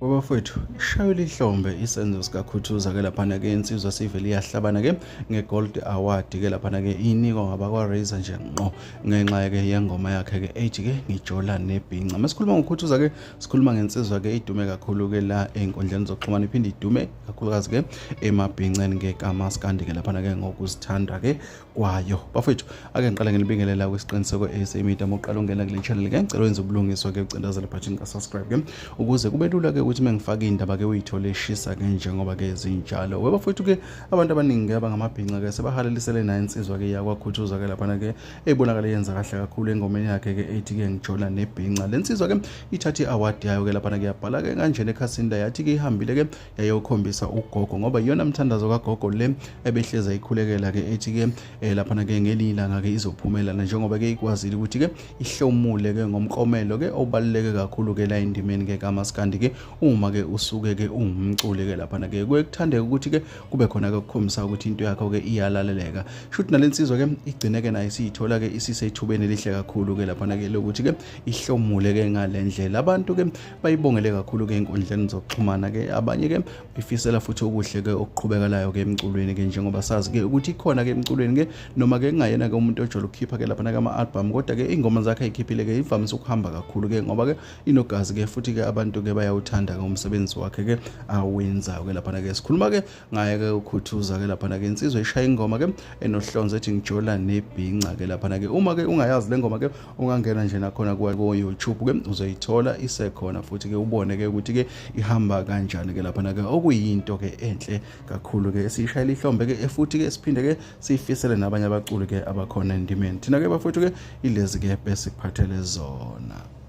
Wabafowethu, ishayo lihlombe isenzo sikaKhuthuza ke laphana ke insizwa sivele iyahlabana ke ngeGold Award ke laphana ke inikwa ngabakwa-Razor nje ngqo ngenxa ke yengoma yakhe ke ethi ke ngijola nebhinca. Masikhuluma ngoKhuthuza ke sikhuluma ngensizwa ke idume kakhulu ke la einkundleni zokuxhumana iphinde idume kakhulukazi ke emabhinceni ke kaMaskandi ke laphana ke ngokuzithanda ke kwayo. Bafowethu, ake ngiqale ngilibingelela kwisiqiniseko eSemedia moqala ungena kule channel ke ngicela wenze ubulungiswa ke ucindezela button ka subscribe ke ukuze kube lula ke ukuthi mengifaka indaba ke uyithole eshisa ke njengoba ke zinjalo. Webafowethu ke abantu abaningi ke abangamabhinqa ke sebahalelisele nayo insizwa ke yakwaKhuthuza ke laphana ke ebonakala yenza kahle kakhulu engomeni yakhe ke ethi ke ngijola nebhinca. Lensizwa ke ithatha iaward yayo ke laphana ke yabhala ke kanjena ekhasini yathi ke ihambile ke yayokhombisa ugogo ngoba iyona mthandazo kagogo le ebehleza ikhulekela ke ethi ke laphana ke ngelilanga ke izophumelana njengoba ke ikwazile ukuthi ke ihlomule ke ngomklomelo ke obaluleke kakhulu ke la indimeni ke kaMaskandi ke uma ke usuke ke ungumculi ke laphana ke kuyekuthandeka ukuthi ke kube khona ke ukukhombisa ukuthi into yakho ke iyalaleleka. Shuthi nalensizwa ke igcine ke nayo siyithola ke isisethubeni elihle kakhulu ke laphana ke lokuthi ke ihlomule ke ngalendlela. Abantu ke bayibongele kakhulu ke einkundleni zokuxhumana ke abanye ke ifisela futhi okuhle ke okuqhubekalayo ke emculweni ke njengoba sazi ke ukuthi ikhona ke emculweni ke noma ke ngayena ke umuntu ojola ukukhipha ke laphana ke ama-album kodwa ke ingoma zakhe ayikhiphile ke ivamise ukuhamba kakhulu ke ngoba ke inogazi ke futhi ke abantu ke bayawuthanda ke umsebenzi wakhe ke awenzayo ke laphana ke sikhuluma ke ngaye ke uKhuthuza ke laphana ke insizwa ishaya ingoma ke enohlonze ethi ngijola nebhinca ke laphana ke uma ke ungayazi le ngoma ke ungangena nje nakhona ku YouTube ke uzoyithola isekhona futhi ke ubone ke ukuthi ke ihamba kanjani ke laphana ke okuyinto ke enhle kakhulu ke esishayela ihlombe ke futhi ke siphinde ke sifisele nabanye abaculi ke abakhona endimeni. Thina ke bafowethu ke ilezi ke besikuphathele zona.